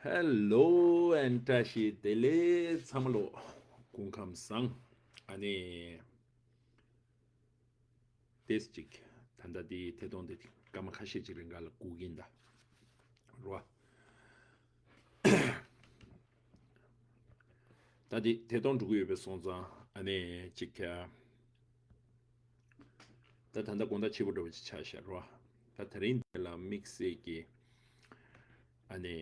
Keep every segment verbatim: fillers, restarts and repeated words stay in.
ཧེ་ལོ་ཨེན་བཀྲ་ཤིས་བདེ་ལེགས་ཚང་མ་ལོ། སྐུ་ཁམས་བཟང་། ཨ་ནི། ཏེས་ཅིག་ད་ལྟ་དེའི་ཐད་གཏོང་དེ་སྐར་མ་ཁ་ཤས་ཅིག་རིང་ག་ལ་སྒུག་གིན་གདའ། རོ། ད་དེ་ཐད་གཏོང་འགྲོ་གི་ཡོད་པའི་སོང་ཙང་ཨ་ནི་ཅིག་ད་ད་ལྟ་དགོང་དག་ཕྱི་པོ་འགྲོ་བ་ཅིག་ཆགས་ཤག་རོ། ད་ད་རིང་འདི་ལ་དམིགས་བསལ་གྱི་ཨ་ནི།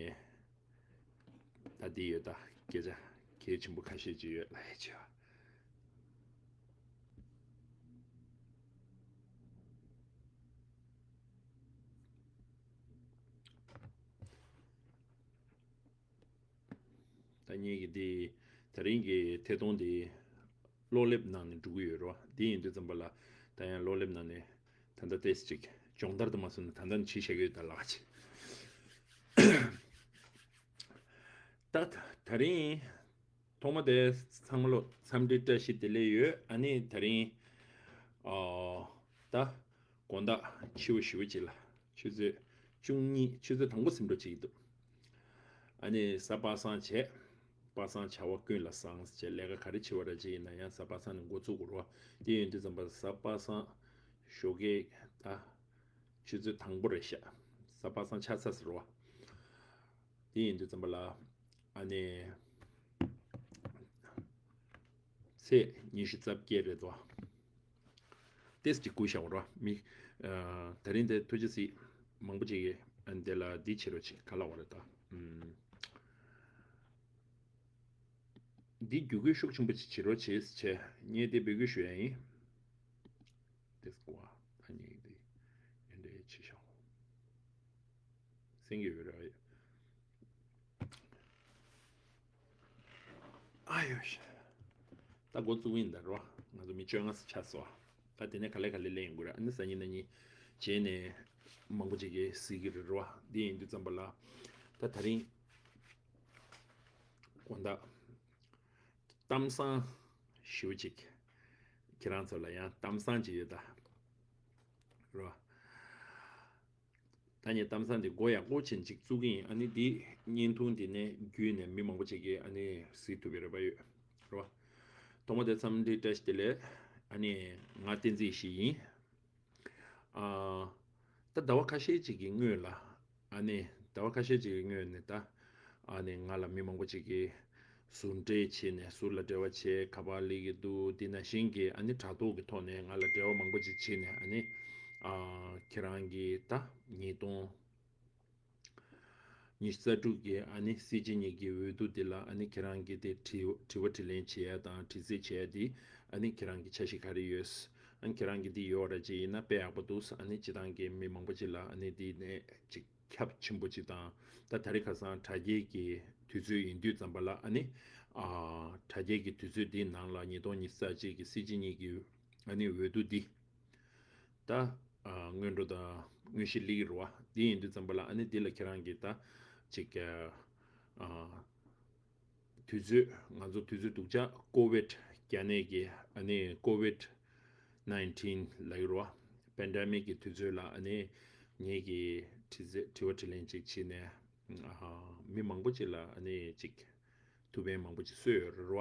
ད་འདི་ཡོད་ད། སྐད་ཆ་གལ་ཆེན་པོ་ཁ་ཤས་ཅིག་ཡོད་ལ་ཡ་ཆེ་བ། ད་ངེད་ཀྱི་འདི་ད་རིང་གི་ཐད་གཏོང་འདི་གློག་ཀླད་ནང་ནས་འགྲོ་གི་ཡོད་རོ། འདི་ཡིན་དུས་ཙམ་པ་ལ་ད་ཡང་གློག་ཀླད་ནང་ནས་ད་ལྟ་ཏེས་ཅིག་སྦྱོང་བརྡར་དུ་མ་སོང་ནས་ད་ལྟ་ནས་བྱེད་བཞག་གི་ཡོད་ད་ལགས། ད་ད་རིང་ཐོག་མ་དེ་ཚང་མ་ལོ་འཚམས་འདྲི་བཀྲ་ཤིས་བདེ་ལེགས་ཡོད། ཨ་ནི་ད་རིང་ཨོ་ད་དགོང་དག་ཕྱི་པོ་ཞེ་པོ་ཅིག་ལ་ཆུ་ཚོད་བཅུ་གཉིས་ཆུ་ཚོད་དང་པོ་ཟིན་འགྲོ་བྱེད་ཀྱི་འདུག་ཨ་ནི་གཟའ་པ་སངས་བྱས། པ་སངས་བྱ་བ་ཀུན་ལ་བཟང་ཟེར་བྱས་ལས་ཀ་ག་རེ་བྱེད་པ་ར་ཅིག་ཡིན་ན་ཡང་གཟའ་པ་སངས་ནས་འགོ་བཙུགས་དགོས་རེད་བ། དེ་ཡིན་དུས་ཙམ་པ་གཟའ་པ་སངས་ཞོགས་ཀས་ད་ཆུ་ཚོད་དང་པོ་རེད་ཤག་གཟའ་པ་སངས་ཆགས་ཚར་ཟེར་བ། དེ་ཡིན་དུས་ཙམ་པ་ལ་ཨ་ནི་ཚེས་ཉི་ཤུ་རྩ་བརྒྱད་རེད་དོ། ཏེས་ཅིག་སྒུག་བཞག་པ་རོ། མི་ཨ་ད་རིང་དེ་ཐུགས་རྗེ་གཟིགས། མང་པོ་ཅིག་གིས་ཨ་ནི་དེ་ལ་འདི་བྱེད་རོགས་བྱེད་ག་ལ་བ་རེད་ད། ཨུམ། འདི་བརྒྱུད་སྐུལ་ཤུགས་ཆེན་པོ་ཅིག་བྱེད་རོགས་བྱེད་ཟེར་བྱས་ངས་དེ་འབོད་སྐུལ་ཞུ་ཡ་ཡིན། ཏེས་སྒུག་ཨ། ད་ངས་འདི་ཡོན་ཏན་ཆེ་ཤོས། སེང་གེ་ཡོད་རེད། ཨ་ཡོ་ཤ། ད་འགོ་བཙུགས་ཡིན་ད་རོ། ང་ཚོ་མི་བཅོ་ལྔ་ཙམ་ཆགས་སོང་། ད་དེ་ནས་ག་ལེ་ག་ལེ་ལེན་དགོས་རེད། ཨ་ནི་སང་ཉིན་གནངས་ཉིན་རྗེས་ནས་མང་པོ་ཅིག་གིས་གཟིགས་ཀྱི་རེད་རོ། འདི་ཡིན་དུས་ཙམ་པ་ལ་ད་ད་རིང་དགོང་དག་གཏམ་བཟང་ཞེ་པོ་ཅིག་ཁྱེད་རང་ཚོ་ལ་ཡང་གཏམ་བཟང་ཅིག་ཡོད་ད་རོ། ད་ངས་གཏམ་བཟང་འདི་མགོ་ཡག་པོ་ཅན་ཅིག་བཙུགས་ཀྱི་ཡིན། ཨ་ནི་འདི་བརྙན་ཐུང་འདི་ནས་བརྒྱུད་ནས་མི་མང་པོ་ཅིག་གིས་ཨ་ནི་གཟིགས་ཐུབ་པའི་རེ་བ་ཡོད་རོ། ཐོག་མ་དེ་འཚམས་འདྲི་བཀྲ་ཤིས་བདེ་ལེགས། ཨ་ནི་ང་བསྟན་འཛིན་ཡེ་ཤེས་ཡིན། ཨ་ད་ཟླ་བ་ཁ་ཤས་ཅིག་གི་སྔོན་ལ་ཨ་ནི་ཟླ་བ་ཁ་ཤས་ཅིག་གི་སྔོན་ནས་ད་ཨ་ནི་ང་ལ་མི་མང་པོ་ཅིག་གིས་ཟུར་འབྲེལ་བྱས་ནས་ཟུར་ལ་འབྲེལ་བ་བྱས་ག་པར་སླེབས་ཀྱི་འདུག་འདི་ནང་བཞིན་གྱི་ཨ་ནི་དྲ་ཐོག་གི་ཐོག་ནས་ང་ལ་འབྲེལ་བ་མང་པོ་ཅིག་བྱས་ནས་ཨ་ནི་ཨ་ཁྱེད་རང་གི་ད་ཉིས་སྟོང་ཉི་ཤུ་རྩ་དྲུག་གི་ཨ་ནི་སྲིད་སྤྱི་གཉིས་ཀྱི་འོས་བསྡུ་འདི་ལ་ཨ་ནི་ཁྱེད་རང་གི་དེ་དྲི་དྲི་བ་དྲིས་ལན་བྱེད་ཡ་དང་དྲི་རྩད་བྱེད་ཡ་དེ་ཨ་ནི་ཁྱེད་རང་གི་འཆར་གཞི་ག་རེ་ཡོད། ཨ་ནི་ཁྱེད་རང་གི་འདི་ཡོད་ར་ཅིག་ཡིན་ན་དཔེ་ཡག་པོ་འདུག་ཨ་ནི་སྤྱི་བཏང་གི་མི་མང་པོ་ཅིག་ལ་ཨ་ནི་འདི་ནས་ཅིག་ཁྱབ་ཆེན་པོ་ཅིག་དང་ད་ད་རེས་ཁ་སང་དྲ་རྒྱའི་གི་དུས་ཚོད་ཡིན་དུས་ཙམ་པ་ལ་ཨ་ནི་ཨ་དྲ་རྒྱའི་གི་དུས་ཚོད་འདིའི་ནང་ལ་ཉིས་སྟོང་ཉི་ཤུ་རྩ་གཅིག་གི་སྲིད་སྤྱི་གཉིས་ཀྱི་ཨ་ནི་འོས་བསྡུ་འདི་ད་ཨ་སྔོན་འགྲོ་དང་དངོས་གཞི་སླེབས་ཀྱི་རེད་བ། འདི་ཡིན་དུས་ཙམ་པ་ལ་ཨ་ནི་འདི་ལ་ཁྱེད་རང་གིས་ད་ཅིག་ཨ་དུས་ཚོད་ང་ཚོ་དུས་ཚོད་སྡུག་ཅག་ཀོ་ཝིད་བརྒྱ་ནད་ཀྱི་ཨ་ནི་ཀོ་ཝིད་ནའིན་ཊིན་ལབ་ཀྱི་རེད་བ། པེན་ཌེ་མིག་གི་དུས་ཚོད་ལ་ཨ་ནི་ངེད་ཀྱིས་དྲི་རྩད་དྲི་བ་དྲིས་ལན་ཅིག་བྱས་ནས་ཨ་མི་མང་པོ་ཅིག་ལ་ཨ་ནི་ཅིག་ཐུགས་ཕན་མང་པོ་ཅིག་གསོས་ཡོད་རེད་བ།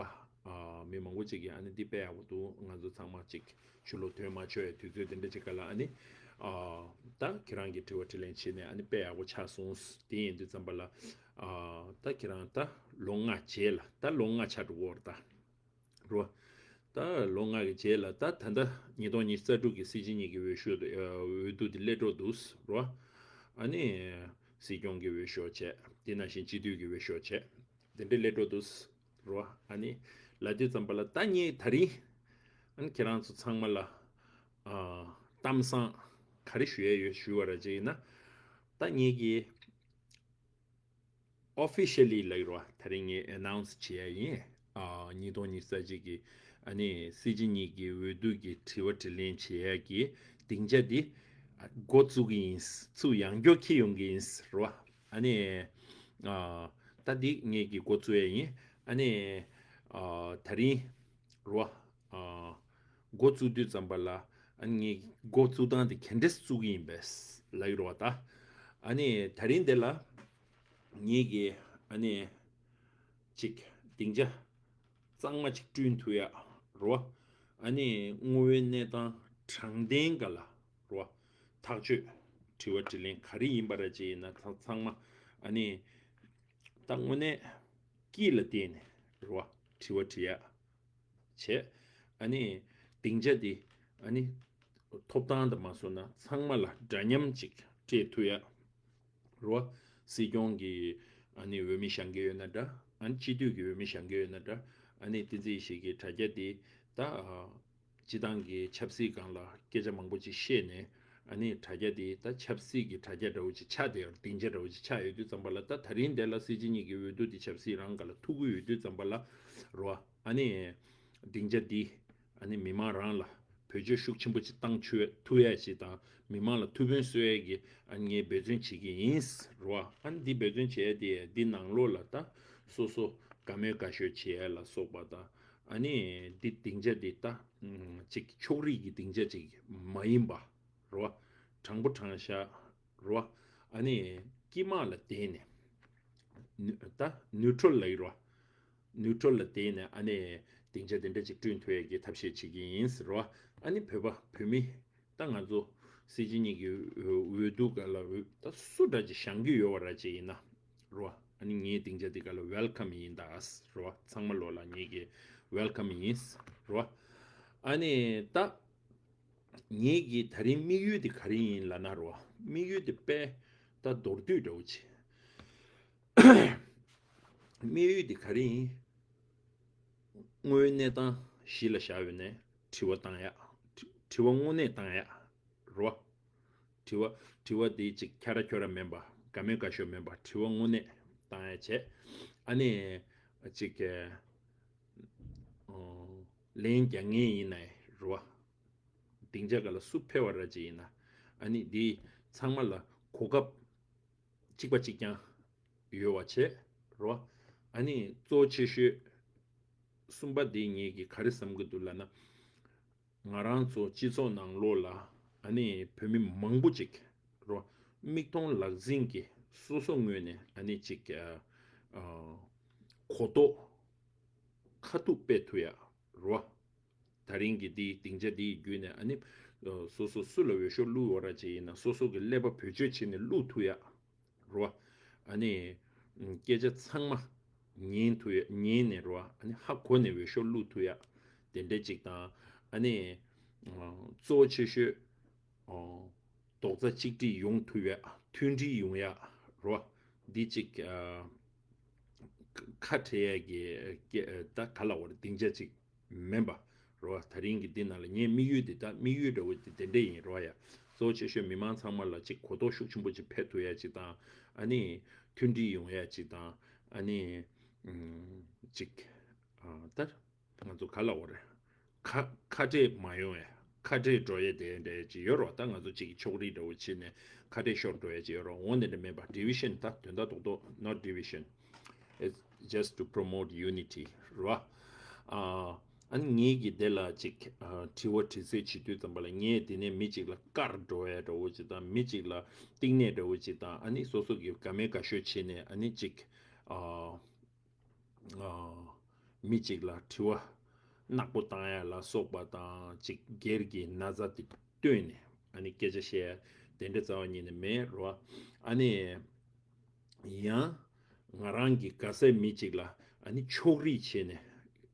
ཨ་མི་མང་པོ་ཅིག་གིས་ཨ་ནི་འདི་དཔེ་ཡག་པོ་འདུག་ང་ཚོ་ཚང་མ་ཅིག་ཆུ་ལོག་ཐོན་མ་ཆོག་ཡ་དུས་ཚོད་དེ་འདྲ་ཅིག་ག་ལ་ཨ་ནི་ཨ་ད་ཁྱེད་རང་གིས་དྲི་བ་དྲིས་ལན་བྱས་ནས་ཨ་ནི་དཔེ་ཡག་པོ་ཆགས་སོང་། དེ་ཡིན་དུས་ཙམ་པ་ལ་ཨ་ད་ཁྱེད་རང་ད་ལོ་ལྔ་རྗེས་ལ་ད་ལོ་ལྔ་ཆགས་འགྲོ་གི་ཡོད་རེད་ད། རོ། ད་ལོ་ལྔ་གི་རྗེས་ལ་ད་ད་ལྟ་ཉིས་སྟོང་ཉི་ཤུ་རྩ་དྲུག་གི་སྲིད་སྤྱི་གཉིས་ཀྱི་འོས་ཤོག་འོས་བསྡུ་དེ་སླེབས་འགྲོ་འདུག་རོ། ཨ་ནི་སྲིད་སྐྱོང་གི་འོས་ཤོག་བྱས། དེ་ནང་བཞིན་སྤྱི་འཐུས་ཀྱི་འོས་ཤོག་བྱས། དེ་འདྲ་སླེབས་འགྲོ་འདུག་རོ། ཨ་ནི་ལབ་དུས་ཙམ་པ་ལ་ད་ངས་ད་རིང་ཨ་ནི་ཁྱེད་རང་ཚོ་ཚང་མ་ལ་ཨ་གཏམ་བཟང་ག་རེ་ཞུ་ཡས་ཡོད་ཞུ་བ་ར་ཅིག་ཡིན་ན། ད་ངེད་ཀྱིས་ཨོ་ཕི་ཤལ་ལི་ལབ་ཀྱི་རེད་བ། ད་རིང་ངས་ཨེ་ནའུན་སི་བྱེད་ཡ་ཡིན། ཨ་ཉིས་སྟོང་ཉི་ཤུ་རྩ་གཅིག་གི་ཨ་ནི་སྲིད་སྤྱི་གཉིས་ཀྱི་འོས་བསྡུ་གི་དྲི་བ་དྲིས་ལན་བྱེད་ཡ་གི་སྡིངས་ཆ་འདི་ཨ་འགོ་བཙུགས་ཀྱི་ཡིན། ཚུར་ཡང་བསྐྱར་འཁྱེར་ཡོང་གི་ཡིན་རེད་བ། ཨ་ནི་ཨ་ད་འདི་ངེད་ཀྱིས་འགོ་བཙུགས་ཡ་ཡིན། ཨ་ནི་ཨ་ད་རིང་རེད་བ། ཨ་འགོ་བཙུགས་དུས་ཙམ་པ་ལ་ཨ་ནི་ངས་འགོ་བཙུགས་སྟངས་དེ་ག་འདྲས་བཙུགས་ཀྱི་ཡིན་པས་ལབ་ཀྱི་རེད་བ་ད། ཨ་ནི་ད་རིང་འདི་ལ་ངེད་ཀྱི་ཨ་ནི་ཅིག་སྡིངས་ཆ་གཙང་མ་ཅིག་བསྐྲུན་ཐུབ་ཡ་རོ། ཨ་ནི་དངོས་ཡོད་གནས་སྟངས་དྲང་བདེན་སྒང་ལ་རོ། ཐག་གཅོད་དྲི་བ་དྲིས་ལན་ག་རེ་ཡིན་པ་ར་ཅིག་ཡིན་ན་ཚང་ཚང་མ་ཨ་ནི་ད་དངོས་གནས་སྐྱིད་ལ་བརྟེན་ནས་རོ། དྲི་བ་དྲི་ཡ་བྱས། ཨ་ནི་སྡིངས་ཆ་འདི་ཨ་ནི་ཐོབ་ཐང་དང་མ་སོང་ན་ཚང་མ་ལ་འདྲ་མཉམ་ཅིག་སྤྲད་ཐུབ་ཡ་རོ། སྲིད་སྐྱོང་གི་ཨ་ནི་འོས་མི་བཞེངས་ཀྱི་ཡོད་ན་འདྲ། ཨ་ནི་སྤྱི་འཐུས་ཀྱི་འོས་མི་བཞེངས་ཀྱི་ཡོད་ན་འདྲ། ཨ་ནི་བསྟན་འཛིན་ཡེ་ཤེས་ཀྱི་དྲ་རྒྱ་འདི་ད་སྤྱི་བཏང་གི་ཆབ་སྲིད་སྒང་ལ་སྐད་ཆ་མང་པོ་ཅིག་བཤད་ནས། ཨ་ནི་དྲ་རྒྱ་དེ་ད་ཆབ་སྲིད་ཀྱི་དྲ་རྒྱ་འདྲ་བོ་ཅིག་ཆགས་བསྡད་ཡོད། སྡིངས་ཆ་འདྲ་བོ་ཅིག་ཆགས་ཡོད་དུས་ཙམ་པ་ལ། ད་ད་རིང་འདི་ལ་སྲིད་སྤྱི་གཉིས་ཀྱི་འོས་བསྡུ་དེ་ཆབ་སྲིད་རང་སྒང་ལ་ཐུག་གི་ཡོད་དུས་ཙམ་པ་ལ་རོ། ཨ་ནི་སྡིངས་ཆ་འདི་ཨ་ནི་མི་མང་རང་ལ་བེད་སྤྱོད་ཤུགས་ཆེན་པོ་ཅིག་བཏང་ཆུ་ཐུབ་ཡ་ཅིག་དང་། མི་མང་ལ་ཐུགས་ཕན་གསོས་ཡ་གི་ཨ་ནི་ངས་འབད་བརྩོན་བྱེད་ཀྱི་ཡིན་རོ། ཨ་ནི་འདི་འབད་བརྩོན་བྱེད་ཡ་དེ་འདི་ནང་ལོགས་ལ་ད་སོ་སོ་དགའ་མོས་དགའ་ཤོས་བྱེད་ཡ་ལ་སོགས་པ་དང་། ཨ་ནི་འདི་སྡིངས་ཆ་འདི་ད་ཅིག་ཕྱོགས་རིས་ཀྱི་སྡིངས་ཆ་ཅིག་མ་ཡིན་པ་རོ། དྲང་པོ་དྲང་བཞག་རོ། ཨ་ནི་དཀྱིལ་མ་ལ་བསྡད་ནས་ནུ་ད་ནིའུ་ཊྲལ་ལ་ཡིན་རོ། ནིའུ་ཊྲལ་ལ་བསྡད་ནས་ཨ་ནི་སྡིངས་ཆ་དེ་འདྲ་ཅིག་བསྐྲུན་ཐུབ་ཡས་ཀྱི་ཐབས་ཤེས་བྱེད་ཀྱི་ཡིན་ཟེར་རོ། ཨ་ནི་བོད་པ་བོད་མི་ད་ང་ཚོ་སྲིད་སྤྱི་གཉིས་ཀྱི་འོས་འོས་བསྡུ་སྒང་ལ་འོས་ད་སུ་འདྲ་ཅིག་བཞེངས་ཀྱི་ཡོད་པ་ར་ཅིག་ཡིན་ན་རོ། ཨ་ནི་ངའི་སྡིངས་ཆ་དེ་སྒང་ལ་ཝེལ་ཀམ་ཡིན་ད་ཟེར་རོ། ཚང་མ་ལོ་ལ་ངེད་ཀྱི་ཝེལ་ཀམ་ཡིན་ཟེར་རོ། ཨ་ནི་ད་ངེད་ཀྱི་ད་རིང་དམིགས་ཡུལ་དེ་ག་རེ་ཡིན་ལབ་ན་རོ། དམིགས་ཡུལ་དེ་དཔེ་ད་མདོར་བསྡུས་འདྲ་བོ་ཅིག་དམིགས་ཡུལ་དེ་ག་རེ་ཡིན། དངོས་ཡོད་གནས་སྟངས་གཞི་ལ་བཞག་ཡོད་ནས་དྲི་བ་བཏང་ཡ། དྲི་དྲི་བ་དངོས་གནས་བཏང་ཡ་རོ། དྲི་བ་དྲི་བ་དེ་ཅིག་ཁྱོ་ར་ཁྱོ་ར་མིན་པ། དགའ་མོས་དགའ་ཤོས་མིན་པ། དྲི་བ་དངོས་གནས་བཏང་ཡ་བྱས། ཨ་ནི་ཅིག་ཨ་ལན་རྒྱག་མཁན་ཡིན་ནའི་རོ། སྡིངས་ཆ་སྒང་ལ་སུ་ཕེབས་པ་ར་ཅིག་ཡིན་ན། ཨ་ནི་འདི་ཚང་མ་ལ་གོ་སྐབས་གཅིག་པ་གཅིག་རྐྱང་ཡོད་པ་བྱས་རོ། ཨ་ནི་གཙོ་ཆེ་ཤོས་གསུམ་པ་འདི་ངེད་ཀྱིས་ག་རེ་བསམ་གྱི་འདུག་ལབ་ན། ང་རང་ཚོ་སྤྱི་ཚོགས་ནང་ལོགས་ལ་ཨ་ནི་བོད་མི་མང་པོ་ཅིག་རོ། མིག་མཐོང་ལག་ཟིན་གྱི་སོ་སོ་ངོས་ནས་ཨ་ནི་ཅིག་ཨ་ཨ་གོ་རྟོགས་ཁ་ཐུག་སྤེལ་ཐུབ་ཡ་རོ། ད་རིང་གི་འདིའི་སྡིངས་ཆ་འདིའི་བརྒྱུད་ནས་ཨ་ནི་ཨ་སོ་སོ་སུ་ལ་འོས་ཤོག་བླུགས་ཡོད་ར་ཅིག་ཡིན་ན་སོ་སོ་གི་ཀླད་པ་བེད་སྤྱོད་བྱས་ནས་བླུགས་ཐུབ་ཡ་རོ། ཨ་ནི་ཨ་སྐད་ཆ་ཚང་མ་ཉན་ཐུབ་ཡ་ཉན་ནས་རོ། ཨ་ནི་ཧ་གོ་ནས་འོས་ཤོག་བླུགས་ཐུབ་ཡ་དེ་འདྲ་ཅིག་དང་། ཨ་ནི་ཨ་གཙོ་བོ་ཆེ་ཤོས་ཨ་རྡོག་རྩ་གཅིག་སྒྲིལ་ཡོང་ཐུབ་ཡ། མཐུན་སྒྲིལ་ཡོང་ཡ་རོ། འདི་ཅིག་ཨ་ཁ་བྲལ་ཡ་གི་སྐད་ད་ག་ལབ་དགོས་རེད། སྡིངས་ཆ་ཅིག་མིན་པ་རོ། ད་རིང་གི་འདི་ནང་ལ་ངའི་དམིགས་ཡུལ་འདི་ད་དམིགས་ཡུལ་འདྲ་བོ་འདི་དེ་འདྲ་ཡིན་རོ་ཡ། གཙོ་བོ་ཆེ་ཤོས་མི་མང་ཚང་མ་ལ་ཅིག་གོ་རྟོགས་ཤུགས་ཆེན་པོ་ཅིག་འཕེལ་ཐུབ་ཡ་ཅིག་དང་། ཨ་ནི་མཐུན་སྒྲིལ་ཡོང་ཡ་ཅིག་དང་། ཨ་ནི་ཨམ་ཅིག་ཨ་ད་ང་ཚོ་ག་ལབ་དགོས་རེད། ཁ་ཁ་བྲལ་མ་ཡོང་ཡ། ཁ་བྲལ་འགྲོ་ཡ་དེ་འདྲ་ཅིག་ཡོད་རོ། ད་ང་ཚོ་ཅིག་ཕྱོགས་རིས་འདྲ་བོ་བྱས་ནས་ཁ་བྲལ་ཤོར་འགྲོ་ཡ་ཅིག་ཡོད་རོ། འོ་དེ་འདྲ་མེད་པ། ཌི་བི་ཤན་ད་དོན་དག་རྡོག་རྡོག not division. It's just to promote unity རོ། ཨ་ཨ་ནི་ངེད་ཀྱིས་དེ་ལ་ཅིག་ཨ་དྲི་བ་དྲི་ཚོད་བྱེད་དུས་ཙམ་པ་ལ་ངས་དེ་ནས་མི་གཅིག་ལ་བཀར་འགྲོ་ཡ་འདྲ་བོ་ཅིག་དང་། མི་གཅིག་ལ་གཏིང་ནས་འདྲ་བོ་ཅིག་དང་། ཨ་ནི་སོ་སོ་གི་དགའ་མོས་དགའ་ཤོས་བྱས་ནས་ཨ་ནི་ཅིག་ཨ་ཨ་མི་གཅིག་ལ་དྲི་བ་ནག་པོ་བཏང་ཡ་ལ་སོགས་པ་དང་། ཅིག་སྒེར་གྱི་ན་ཚ་དེ་བཏོན་ནས་ཨ་ནི་སྐད་ཆ་བཤད་ཡ་དེ་འདྲ་རྩ་བ་ཉིད་ནས་མེད་རོ། ཨ་ནི་ཡང་ང་རང་གི་དགའ་སའི་མི་གཅིག་ལ་ཨ་ནི་ཕྱོགས་རིས་བྱས་ནས་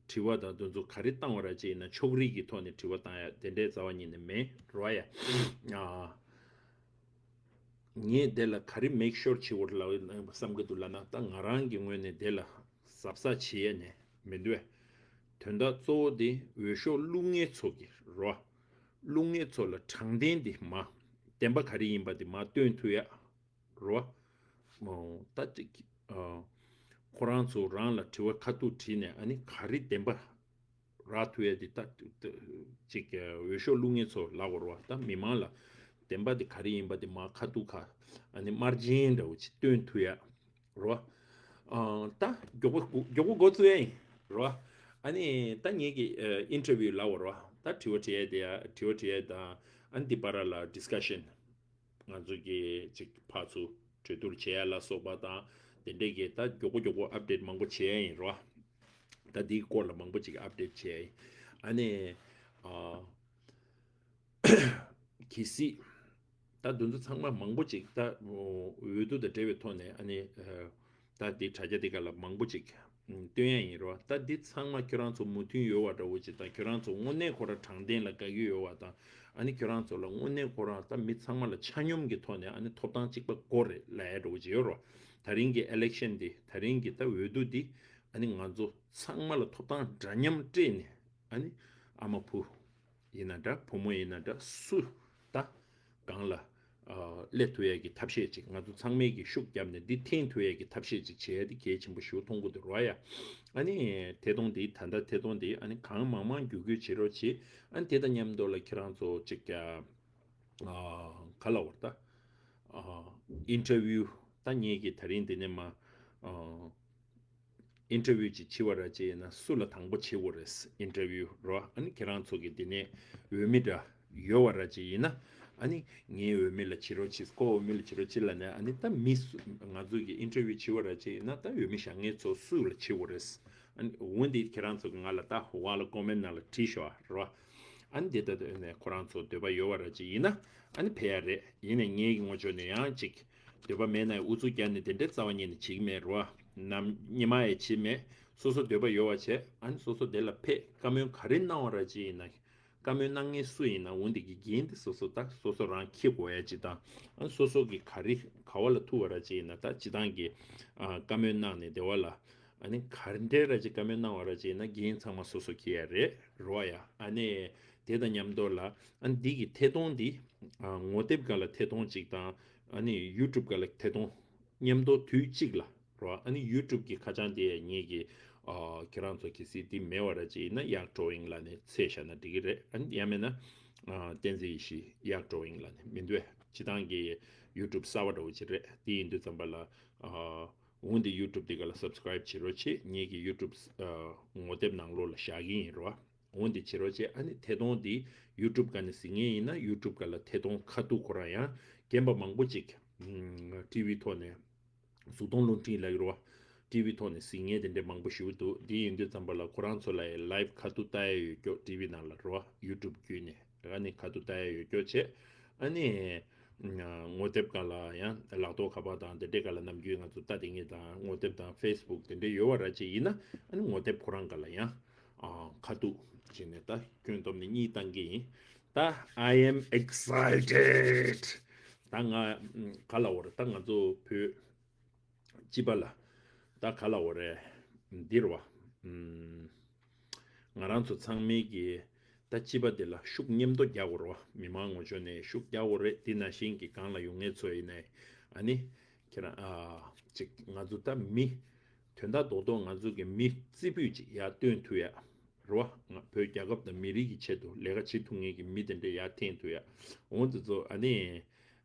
དྲི་བ་དང་དེ་ཚོ་ག་རེ་བཏང་བ་ར་ཅིག་ཡིན་ན་ཕྱོགས་རིས་ཀྱི་ཐོག་ནས་དྲི་བ་བཏང་ཡ་དེ་འདྲའི་རྩ་བ་ཉིད་ནས་མེད་རོ་ཡ། ཨ། ངས་དེ་ལ་ག་རེ་མེག་ཤོར་བྱེད་དགོས་ལབ་བསམ་གྱི་འདུག་ལབ་ན། ད་ང་རང་གི་ངོས་ནས་དེ་ལ་གཟབ་གཟབ་བྱེད་ཡས་ནས་མི་འདུག་བས། དོན་དག་གཙོ་བོ་དེ་འོས་ཤོག་བླུག་མཁན་ཚོ་གི་རོ། བླུག་མཁན་ཚོ་ལ་དྲང་བདེན་དེ་མ་བདེན་པ་ག་རེ་ཡིན་པ་དེ་མ་སྟོན་ཐུབ་ཡ་རོ། ད་ཅིག་ཨ་ཁོ་རང་ཚོ་རང་ལ་དྲི་བ་ཁ་ཐུག་དྲིས་ནས་ཨ་ནི་ག་རེ་བདེན་པ་རག་ཐུབ་ཡ་དེ་ད་ཅིག་འོས་ཤོག་བླུག་མཁན་ཚོ་ལབ་དགོས་རེད་བ། ད་མི་མང་ལ་བདེན་པ་དེ་ག་རེ་ཡིན་པ་དེ་མར་ཁ་ཐུག་ཁ་ཨ་ནི་དམར་རྗེན་འདྲ་བོ་ཅིག་སྟོན་ཐུབ་ཡ་རེད་བ། ཨ་ད་མགྱོགས་པོ་མགྱོགས་པོ་འགོ་ཚུགས་ཡ་ཡིན་རེད་བ། ཨ་ནི་ད་ངེད་ཀྱི་ཨ་ཨིན་ཊར་བིའུ་ལབ་དགོས་རེད་བ། ད་དྲི་བ་དྲི་ཡ་དེ་ཡ་དྲི་བ་དྲི་ཡ་དང་ཨ་ནི་དེ་བར་ལ་ཌི་སི་ཀ་ཤན་ང་ཚོ་གི་ཅིག་ཕར་ཚུར་ གྲོས་བསྡུར་བྱེད་ཡ་ལ་སོགས་པ་དང་། དེ་འདྲས་ཀྱི་ད་མགྱོགས་པོ་མགྱོགས་པོ་ཨབ་ཌེཊ་མང་པོ་བྱེད་ཡ་ཡིན་རོ། ད་འདིའི་སྐོར་ལ་མང་པོ་ཅིག་ཨབ་ཌེཊ་བྱེད་ཡ་ཡིན། ཨ་ནི་ཨ། གལ་སྲིད་ད་འདི་ཚོ་ཚང་མ་མང་པོ་ཅིག་ད་འོས་བསྡུ་དང་འབྲེལ་བའི་ཐོག་ནས་ཨ་ནི་ད་འདི་དྲ་རྒྱ་འདི་ག་ལ་མང་པོ་ཅིག་སྟོན་ཡ་ཡིན་རོ། ད་འདི་ཚང་མ་ཁྱོད་རང་ཚོ་མོས་མཐུན་ཡོད་པ་འདྲ་བོ་ཅིག་དང་། ཁྱོད་རང་ཚོ་དངོས་གནས་ཁོ་རང་དྲང་བདེན་ལ་དགའ་གི་ཡོད་པ་དང་། ཨ་ནི་ཁྱོད་རང་ཚོ་ལ་དངོས་གནས་ཁོ་རང་ད་མི་ཚང་མ་ལ་ཆ་སྙོམས་ཀྱི་ཐོག་ནས་ཨ་ནི་ཐོབ་ཐང་གཅིག་པ་དགོས་རེད་ལབ་ཡ་འདྲ་བོ་ཅིག་ཡོད་རོ། ད་རིང་གི་ཨི་ལེག་ཤན་འདི། ད་རིང་གི་ད་འོས་བསྡུ་འདི་ཨ་ནི་ང་ཚོ་ཚང་མ་ལ་ཐོབ་ཐང་འདྲ་མཉམ་སྤྲད་ནས། ཨ་ནི་ཨ་མ་བུ་ཡིན་ན་འདྲ། བུ་མོ་ཡིན་ན་འདྲ། སུ་ད་གང་ལ་ཨ་སླེབས་ཐུབ་ཡས་ཀྱི་ཐབས་ཤེས་ཅིག་ང་ཚོ་ཚང་མས་ཀྱི་ཤུགས་བརྒྱབ་ནས་འདི་འཐེན་ཐུབ་ཡས་ཀྱི་ཐབས་ཤེས་ཅིག་བྱེད་ཡས་དེ་གལ་ཆེན་པོ་ཞིག་མཐོང་གི་འདུག་རོ་ཡ། ཨ་ནི་ཐད་གཏོང་འདི། ད་ལྟ་ཐད་གཏོང་འདི་ཨ་ནི་གང་མང་མང་བརྒྱུད་སྐུལ་བྱེད་རོགས་བྱེད། ཨ་ནི་དེ་དང་མཉམ་དུ་ལ་ཁྱེད་རང་ཚོ་ཅིག་ཨ་ག་ལབ་དགོས་རེད་ད། ཨ་ཨིན་ཊར་བིའུ། ད་ངེད་ཀྱིས་ད་རིང་འདི་ནས་མ་ཨ་ཨིན་ཊར་བིའུ་ཅིག་བྱེད་པ་ར་ཅིག་ཡིན་ན་སུ་ལ་དང་པོ་བྱེད་དགོས་རེད། ཨིན་ཊར་བིའུ་རོ། ཨ་ནི་ཁྱེད་རང་ཚོ་གི་འདི་ནས་འོས་མི་འདྲ་ཡོད་པ་ར་ཅིག་ཡིན་ན། ཨ་ནི་ངའི་འོས་མི་ལ་བྱེད་རོགས་བྱེད། ཁོའི་འོས་མི་ལ་བྱེད་རོགས་བྱེད་ལབ་ནས། ཨ་ནི་ད་མི་སུ། ང་ཚོ་གི་ཨིན་ཊར་བིའུ་བྱེད་པ་ར་ཅིག་ཡིན་ན་ད་འོས་མི་བཞག་མཁན་ཚོ་སུ་ལ་བྱེད་དགོས་རེད། ཨ་ནི་འོན་ཏེ་ཁྱེད་རང་ཚོ་གི་ང་ལ་ད་འོག་ལ་ཀོ་མེན་ཊི་ནང་ལ་བྲིས་ཤོག་རོ། ཨ་ནི་དེ་ལྟ་ནས་ཁོ་རང་ཚོ་འདོད་པ་ཡོད་པ་ར་ཅིག་ཡིན་ན་ཨ་ནི་ཕེབས་ཡ་རེད། ཡིན་ནའི་ངའི་ངོས་ཕྱོགས་ནས་ཡང་ཅིག་འདོད་པ་མེད་ན་ཡང་ཨུ་ཚུགས་རྒྱག་ནས་དེ་འདྲའི་རྩ་བ་ཉིད་ནས་བྱེད་ཀྱི་མེད་རོ། ནམ་ཉི་མ་ཡང་བྱེད་མེད། སོ་སོ་འདོད་པ་ཡོད་པ་བྱས། ཨ་ནི་སོ་སོ་དེ་ལ་ཕེབས། བཀའ་མོལ་ག་རེ་གནང་བ་ར་ཅིག་ཡིན་ན། བཀའ་མོལ་གནང་མཁན་སུ་ཡིན་ན་འོན་ཏེ་གི་འགན་དེ་སོ་སོ་ད་སོ་སོ་རང་འཁྱེར་དགོས་ཡ་ཅིག་དང་། ཨ་ནི་སོ་སོ་གི་ག་རེ་ག་བ་ལ་ཐུག་པ་ར་ཅིག་ཡིན་ན་ད་སྤྱི་བཏང་གི་ཨ་བཀའ་མོལ་གནང་ནས་དེ་བ་ལ། ཨ་ནི་ག་འདྲའི་ར་ཅིག་བཀའ་མོལ་གནང་བ་ར་ཅིག་ཡིན་ན་འགན་ཚང་མ་སོ་སོ་འཁྱེར་ཡ་རེད་རོ་ཡ། ཨ་ནི་དེ་དང་མཉམ་དུ་ལ་ཨ་ནི་འདི་གི་ཐད་གཏོང་འདི་ཨ་ངོ་དེབ་སྒང་ལ་ཐད་གཏོང་ཅིག་དང་། ཨ་ནི་ཡུ་ཊུབ་སྒང་ལ་ཐད་གཏོང་མཉམ་དུ་དུས་གཅིག་ལ་རོ། ཨ་ནི་ཡུ་ཊུབ་ཀྱི་ཁ་བྱང་དེ་ངེད་ཀྱི་ཨ་ཁྱེད་རང་ཚོ་གལ་སྲིད་འདི་མེད་པ་ར་ཅིག་ཡིན་ན་གཡག་ཌོ་ཡིང་ལབ་ནས་འཚོལ་བཞག་ན་འགྲིག་གི་རེད། ཨ་ནི་ཡང་མེད་ན་ཨ་བསྟན་འཛིན་ཡེ་ཤེས་གཡག་ཌོ་ཡིང་ལབ་ནས། མི་འདུག་གས། སྤྱི་བཏང་གི་ཡུ་ཊུབ་གསར་པ་འདྲ་བོ་ཅིག་རེད། དེ་ཡིན་དུས་ཙམ་པ་ལ་ཨ་འོན་ཏེ་ཡུ་ཊུབ་དེ་ག་ལ་སབ་སི་ཀ་རེབ་བྱེད་རོགས་བྱེད། ངེད་ཀྱི་ཡུ་ཊུབ་ཨ་ངོ་དེབ་ནང་ལོགས་ལ་བཞག་གི་ཡིན་རོ། འོན་ཏེ་བྱེད་རོགས་བྱེད། ཨ་ནི་ཐད་གཏོང་འདི་ཡུ་ཊུབ་སྒང་ནས་གཟིགས་མཁན་ཡིན་ན་ཡུ་ཊུབ་སྒང་ལ་ཐད་གཏོང་ཁ་ཐུག་ཁོ་རང་ཡང་རྒན་པ་མང་པོ་ཅིག་ཨ་ཊི་ཝི་ཐོག་ནས། གཟུགས་མཐོང་རླུང་འཕྲིན་ལབ་ཀྱི་རེད་བ། ཊི་ཝི་ཐོག་ནས་གཟིགས་མཁན་དེ་འདྲ་མང་པོ་ཞིག་འདུག་དེ་ཡིན་དུས་ཙམ་པ་ལ་ཁོ་རང་ཚོ་ལ་ཡང་ལའིབ་ཁ་ཐུག་ལྟ་ཡ་ཡོད་སྐྱོ། ཊི་ཝི་ནང་ལ་རེད་བ། ཡུ་ཊུབ་བརྒྱུད་ནས་ཨ་ནི་ཁ་ཐུག་ལྟ་ཡ་ཡོད་སྐྱོ་བྱས། ཨ་ནི་ངོ་དེབ་སྒང་ལ་ཡང་ལག་ཐོག་ཁ་པར་དང་དེ་འདྲའི་སྒང་ལ་ནམ་རྒྱུན་ང་ཚོ་ལྟ་བསྡད་མཁན་དང་། ངོ་དེབ་དང་ཕེ་སི་བུག་དེ་འདྲའི་ཡོད་པ་ར་ཅིག་ཡིན་ན་ཨ་ནི་ངོ་དེབ་ཁོ་རང་སྒང་ལ་ཡང་ཨ་ཁ་ཐུག་བྱས་ནས་ད་སྐྱོན་སྟོབས་ནས་གཉིས་བཏང་གི་ཡིན། ད་I am excited. ད་ང་ག་ལབ་དགོས་རེད། ད་ང་ཚོ་བོད་སྤྱི་པ་ལ་ད་ག་ལབ་དགོས་རེད། འདི་རེད་བ། ང་རང་ཚོ་ཚང་མས་ཀྱི་ད་སྤྱི་པ་འདི་ལ་ཤུགས་མཉམ་དུ་རྒྱག་དགོས་རེད་བ། མི་མང་ངོ་ཕྱོགས་ནས་ཤུགས་རྒྱག་དགོས་རེད། འདི་ནང་བཞིན་གྱི་སྒང་ལ་ཡོང་མཁན་ཚོ་ཡིན་ནའི་ཨ་ནི་ཁྱེད་རང་ཨ་ཅིག་ང་ཚོ་ད་མི་དོན་དག་རྡོག་རྡོག་ང་ཚོ་གི་མི་རྩེ་ཕུད་ཅིག་ཡར་བཏོན་ཐུབ་ཡ། རེད་བ། ང་བོད་རྒྱལ་ཁབ་དང་མི་རིགས་ཀྱི་ཆེད་དུ་ལས་ཀ་བྱེད་ཐུབ་མཁན་གྱི་མི་དེ་འདྲ་ཡར་འཐེན་ཐུབ་ཡ། འོ་འདི་ཚོ་ཨ་ནི་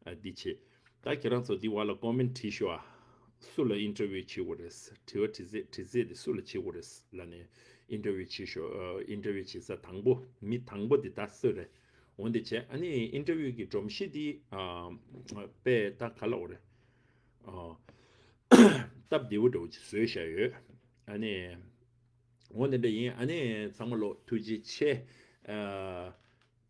ཨ་འདི་བྱེད། ད་ཁྱེད་རང་ཚོ་འདི་བར་ལ་ཀོ་མེན་ཊི་བྲིས་ཤོག་ཨ། སུ་ལ་ཨིན་ཊར་བིའུ་བྱེད་དགོས་རེད། དྲི་བ་དྲི་ཚིག་དྲི་ཚིག་དེ་སུ་ལ་བྱེད་དགོས་རེད་ལབ་ནས་ཨིན་ཊར་བིའུ་བྱེད་ཤོག་ཨ་ཨིན་ཊར་བིའུ་བྱེད་ས་དང་པོ་མི་དང་པོ་འདི་ད་སུ་རེད། འོ་འདི་བྱས། ཨ་ནི་ཨིན་ཊར་བིའུ་གི་སྒྲོམ་གཞི་འདི་ཨ་དཔེ་ད་ག་ལབ་དགོས་རེད། ཨ་སྟབས་བདེ་པོ་འདྲ་བོ་ཅིག་བཟོས་བཞག་ཡོད། ཨ་ནི། འོ་དེ་འདྲ་ཡིན། ཨ་ནི་ཚང་མ་ལོ་ཐུགས་རྗེ་ཆེ། ཨ་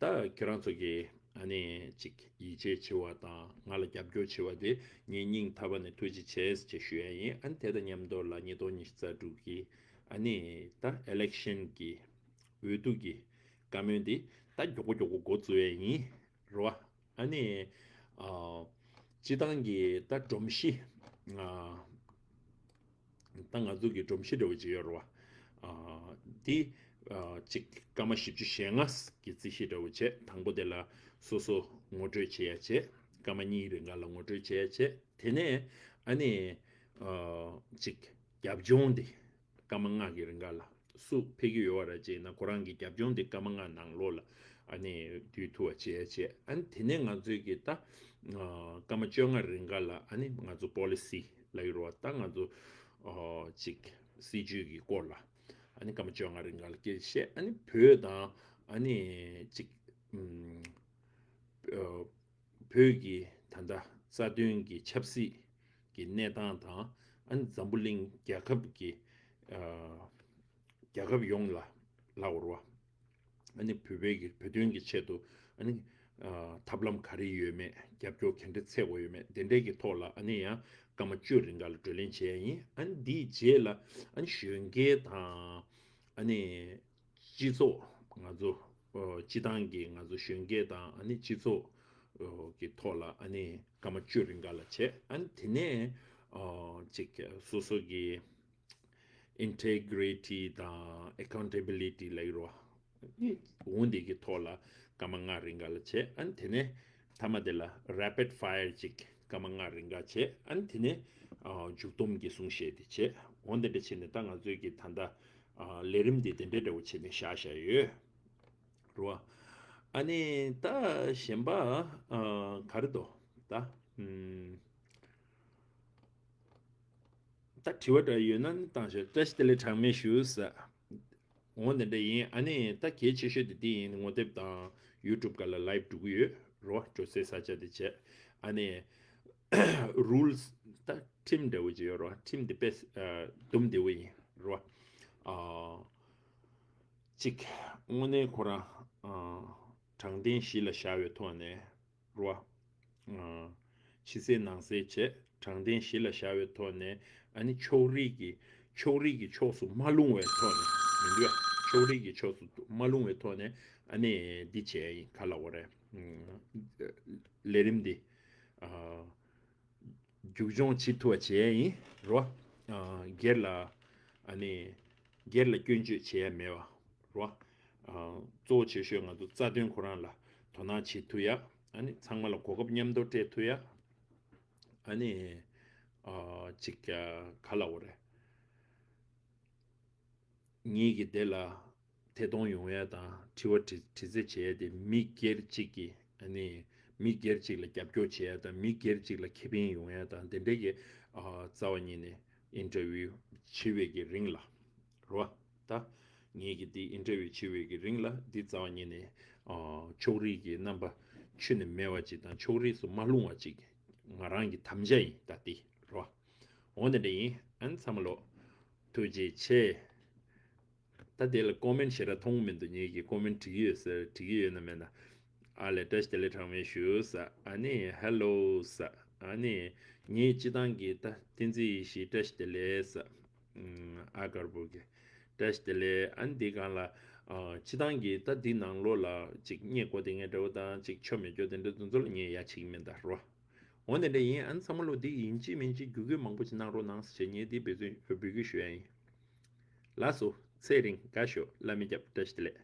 ད་ཁྱེད་རང་ཚོ་གིས་ཨ་ནི་ཅིག་ཡིད་ཆེས་བྱེད་པ་དང་ང་ལ་རྒྱབ་སྐྱོར་བྱེད་པ་དེ་ངས་སྙིང་ཐག་པ་ནས་ཐུགས་རྗེ་ཆེ་ཞེས་ཞུ་ཡ་ཡིན། ཨ་ནི་དེ་དང་མཉམ་དུ་ལ་ཉིས་སྟོང་ཉི་ཤུ་རྩ་དྲུག་གི་ཨ་ནི་ད་ཨི་ལེག་ཤན་གྱི་འོས་བསྡུ་གི་བཀའ་མོལ་འདི་ད་མགྱོགས་པོ་མགྱོགས་པོ་འགོ་བཙུགས་ཡ་ཡིན། རེད་བ། ཨ་ནི་ཨ་སྤྱི་བཏང་གི་ད་སྒྲོམ་གཞི་ཨ་ད་ང་ཚོ་གི་སྒྲོམ་གཞི་འདྲ་བོ་ཅིག་ཡོད་རེད་བ། ཨ་འདི་ཨ་ཅིག་སྐར་མ་བཞི་བཅུ་ཞེ་ལྔ་གི་རྩིས་གཞི་འདྲ་བོ་བྱས། དང་པོ་དེ་ལ་སོ་སོ་ངོ་སྤྲོད་བྱེད་ཡ་བྱས། སྐར་མ་གཉིས་རིང་ག་ལ་ངོ་སྤྲོད་བྱེད་ཡ་བྱས། དེ་ནས་ཨ་ནི་ཨ་ཅིག་རྒྱབ་ལྗོངས་འདི་སྐར་མ་ལྔ་གི་རིང་ག་ལ་སུ་ཕེབས་ཀྱི་ཡོད་པ་རེད་ཅེ་ན། ཁོ་རང་གི་རྒྱབ་ལྗོངས་དེ་སྐར་མ་ལྔ་ནང་ལོགས་ལ་ཨ་ནི་བསྡུས་ཐུབ་པ་བྱེད་ཡ་བྱས། ཨ་ནི་དེ་ནས་ང་ཚོའི་གི་ད་ཨ་སྐར་མ་བཅོ་ལྔ་རིང་ག་ལ་ཨ་ནི་ང་ཚོ་པོ་ལི་སི་ལབ་ཀྱི་རེད་བ། ད་ང་ཚོ་ཨ་ཅིག་སྲིད་ཇུས་ཀྱི་སྐོར་ལ་ཨ་ནི་སྐར་མ་བཅོ་ལྔ་རིང་ག་ལ་སྐད་ཆ་བཤད། ཨ་ནི་བོད་དང་ཨ་ནི་ཅིག་ཨ་བོད་ཀྱི་ད་ལྟ་རྩ་དོན་གྱི་ཆབ་སྲིད་ གི་གནས་སྟངས་དང་ཨ་ནི་འཛམ་བུ་གླིང་རྒྱལ་ཁབ་ཀྱི་ཨ་རྒྱལ་ཁབ་ཡོངས་ལ་ལབ་དགོས་རེད་བ། ཨ་ནི་བོད་པའི་གི་བོད་དོན་གྱི་ཆེད་དུ་ཨ་ནི་ཨ་ཐབས་ལམ་ག་རེ་ཡོད་མེད། རྒྱབ་སྐྱོར་ག་འདྲ་འཚོལ་དགོས་ཡོད་མེད། དེ་འདྲའི་གི་ཐོག་ལ་ཨ་ནི་ཡང་སྐར་མ་བཅུ་རིང་ག་ལ་བགྲོ་གླེང་བྱས་ཡིན། ཨ་ནི་དེའི་རྗེས་ལ་ཨ་ནི་གཞོན་སྐྱེས་དང་ཨ་ནི་སྤྱི་ཚོགས་ང་ཚོ་ཨོ་སྤྱི་བཏང་གི་ང་ཚོ་གཞོན་སྐྱེས་དང་ཨ་ནི་སྤྱི་ཚོགས་ཨོ་གི་ཐོག་ལ་ཨ་ནི་སྐར་མ་བཅུ་རིང་ག་ལ་བྱས། ཨ་ནི་དེ་ནས་ཨོ་ཅིག་སོ་སོ་གི་integrity དང་accountability ལབ་ཀྱི་རེད་བ། འོ་འདི་གི་ཐོག་ལ་སྐར་མ་ལྔ་རིང་ག་ལ་བྱས། ཨ་ནི་དེ་ནས་མཐའ་མ་དེ་ལ་rapid fire ཅིག་སྐར་མ་ལྔ་རིང་ག་བྱས། ཨ་ནི་དེ་ནས་ཨ་མཇུག་སྡོམ་གྱི་གསུང་བཤད་དེ་བྱས། འོ་འདི་འདྲ་བྱས་ནས་ད་ང་ཚོའི་གི་ད་ལྟ་ཨ་ལས་རིམ་འདི་དེ་འདྲའི་འདྲ་བོ་བྱས་ནས་བཞག་བཞག་ཡོད་རེད་བ། ཨ་ནི་ད་གཞན་པ་ཨ་ག་རེ་འདུག་ད་ཨམ། ད་དྲི་བ་འདྲ་ཡོད་ན་ནི་བཏང་ཤོག་བཀྲ་ཤིས་བདེ་ལེགས་གྲངས་མེད་ཞུ་ས། འོ་འདི་འདྲ་ཡིན། ཨ་ནི་ད་གལ་ཆེ་ཤོས་དེ་འདི་ཡིན། ངོ་དེབ་དང་YouTube སྒང་ལ་live འགྲོ་གི་ཡོད་རེད་བ། འགྲོ་སའི་ས་ཆ་དེ་བྱས། ཨ་ནི་rules ད་ཁྲིམས་འདྲ་བོ་ཅིག་ཡོད་རེད་བ། ཁྲིམས་དེ་དཔེ་ཨ་སྡོམ་བདེ་བོ་ཡིན་རེད་བ། ཨ་གཅིག་དངོས་གནས་ཁོ་རང་ཨ་དྲང་བདེན་གཞི་ལ་བཞག་པའི་ཐོག་ནས་རེད་བ། ཕྱི་གསལ་ནང་གསལ་བྱས། དྲང་བདེན་གཞི་ལ་བཞག་པའི་ཐོག་ནས་ཨ་ནི་ཕྱོགས་རིས་ཀྱི་ཕྱོགས་རིས་ཀྱི་ཕྱོགས་སུ་མ་ལྷུང་བའི་ཐོག་ནས་མི་འདུག་ཡ། ཕྱོགས་རིས་ཀྱི་ཕྱོགས་སུ་མ་ལྷུང་བའི་ཐོག་ནས་ཨ་ནི་འདི་བྱས་ཡིན། ག་ལབ་དགོས་རེད། ལས་རིམ་འདི་ཨ་མཇུག་སྐྱོང་བྱེད་ཐུབ་པ་བྱས་ཡིན་རོ། ཨ་སྒེར་ལ་ཨ་ནི་སྒེར་ལ་སྐྱོན་བརྗོད་བྱེད་ཡ་མེད་པ་རོ། ཨ་གཙོ་བོ་ཆེ་ཤོས་ང་ཚོ་རྩ་དོན་ཁོ་རང་ལ་དོ་སྣང་བྱེད་ཐུབ་ཡ། ཨ་ནི་ཚང་མ་ལ་གོ་སྐབས་མཉམ་དུ་སྤྲད་ཐུབ་ཡ། ཨ་ནི་ཨ་ཅིག་ག་ལབ་དགོས་རེད། ངེད་ཀྱི་དེ་ལ་ཐད་གཏོང་ཡོང་ཡ་དང་དྲི་བ་དྲི་དྲི་རྩད་བྱེད་ཡ་དེ་མི་སྒེར་གཅིག་གི་ཨ་ནི་མི་སྒེར་གཅིག་ལ་རྒྱབ་སྐྱོར་བྱེད་ཡ་དང་མི་སྒེར་གཅིག་ལ་ཁེ་ཕན་ཡོང་ཡ་དང་དེ་འདྲ་གི་ཨ་རྩ་བ་ཉིད་ནས་interview་བྱེད་པའི་གི་རིང་ལ་རོ། ད་ངེད་ཀྱི་དེ་interview་བྱེད་པའི་གི་རིང་ལ་འདི་རྩ་བ་ཉིད་ནས་ཨ་ཕྱོགས་རིས་ཀྱི་རྣམ་པ་ཁྱོན་ནས་མེད་པ་ཅིག་དང་ཕྱོགས་རིས་སུ་མ་ལྷུང་བ་ཅིག་ང་རང་གི་དམ་བཅའ་ཡིན་ད་དེ་རོ། འོ་དེ་འདྲ་ཡིན། ཨ་ནི་ཚང་མ་ལོ། ཐུགས་རྗེ་ཆེ། ད་དེ་ལ་comment་ཞེ་དྲག་མཐོང་མི་འདུག་ངེད་ཀྱི་comment་བྲིས་ཀྱི་ཡོད་ཟེར་བྲིས་ཀྱི་ཡོད་ན་མེད་ན། ཨ་ལས་བཀྲ་ཤིས་བདེ་ལེགས་གྲངས་མེད་ཞུ་ས། ཨ་ནི་hello་ས། ཨ་ནི་ངའི་སྤྱི་བཏང་གི་ད་བསྟན་འཛིན་ཡེ་ཤེས་བཀྲ་ཤིས་བདེ་ལེགས་ས། ཨ་དཀར་པོ་གི་བཀྲ་ཤིས་བདེ་ལེགས། ཨ་ནི་འདི་སྒང་ལ་ཨ་སྤྱི་བཏང་གི་ད་འདི་ནང་ལོགས་ལ་ཅིག་བརྙས་བཀོད་དེ་ངས་འདྲ་བོ་དང་ཅིག་ཆོ་མེད་སྐྱོ་དེ་འདྲ་དེ་ཚོ་ལ་ངས་ཡ་བྱེད་ཀྱི་མིན་ད་རོ། འོ་དེ་འདྲ་ཡིན། ཨ་ནི་ཚང་མ་ལོ་འདི་ཡིན་གཅིག་མིན་གཅིག་བརྒྱུད་སྐུལ་མང་པོ་ཅིག་གནང་རོགས་གནང་ཟེར་བྱས་ངས་འདི་འབོད་ཚིག་འབོད་སྐུལ་ཞུ་ཡ་ཡིན། ལགས་སོ། ཚེ་རིང་དགའ་ཤོག་བླ་མའི་སྐྱབས་བཀྲ་ཤིས་བདེ་ལེགས།